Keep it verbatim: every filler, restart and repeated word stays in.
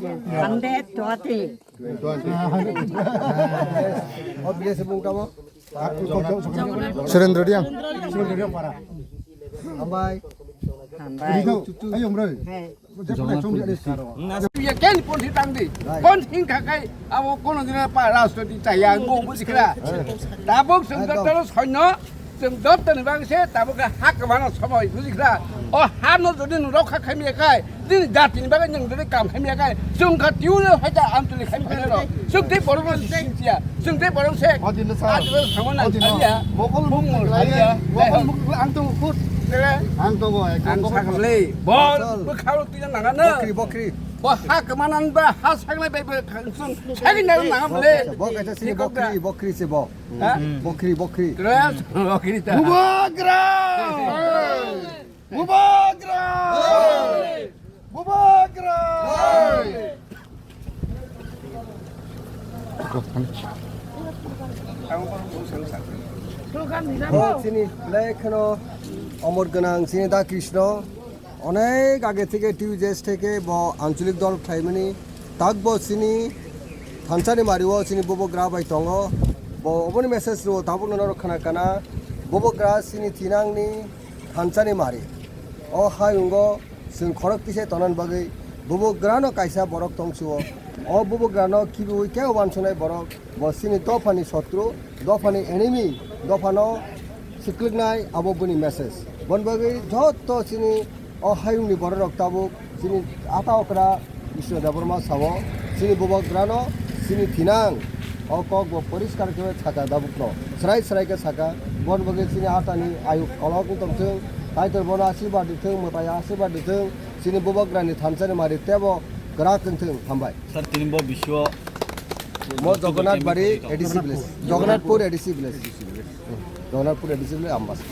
Hundred twenty. O bini se bung tamo? Surendra Riang. Hambai. Hambai. Ayo, mroi. Hai. Ye ken pon thi tang di. Pon thing kha kai amo kono dina pa rajniti chaya, ang bo bujikhra. Tabuk chwng Ekdom. Dotoro soino, chwng dotani bagwi se tabuk ha kwmano somoi, bujikhra. O hano jodi nwng rokha khaimiya kai, nini jatini bagwi nwng jodi kam khaimiya kai, chwng kha tiuno haita amtuli khaimi khainaro. Chwng tei borok no singsiya, chwng tei borok se. O dino sa. Adro sama nang O dino. Saliya. Mokol Bung mukli mung lai. Saliya. Mokol mukli ang tongo kut. Tere. Ang tongo, ekdom Ang mokol. Sakle. Bol, Asal. Bwkhao twi nang nang. Bokri, bokri. Bo ha kwmanan ba ha saknai bai bai khangsung. Sakni nang nang bole. Bo kaisa sini Sikok da. Bokri, bokri se bo. Ha? Bokri, bokri. Kres, bokri ta. Bubagra! Bubagra! Bubagra! Bo sini lekheno omor gwnang sini da Krishna. Onek age theke T U J S theke bo anchalik dol khlaimani, takbo chini thansani mario chini bubagra bai tongo. Bo oboni message rwo tabukno norok khna kana, bubagra chini thinangni thansani mari. O hayungo chwng khorok tisai tonani bagwi bubagrano kaisa borok tongsio. O bubagrano kibiwi kebo wansuknai borok. Bo chini dophani sotru, dophani enemy, dophano siklwknai abo bini message. Bon bagwi joto chini o hayungni bororok tabuk chini ata okra Iswar Debbarma sao, chini bubagrano chini thinang o kok bo poriskar khe saka tabukno. Srai srai khe saka, bon bagwi chini atani ayuk kolok wng tongthung, Kaitor bono asirwad dithung, mwtai asirwad dithung, chini bubagrani thansani mari tebo kwrak wngthung, hambai. Sir, tini bo bisio Mo Jagannath Bari A D C village. Jagannathpur A D C village. Jagannathpur A D C village, Ambasa.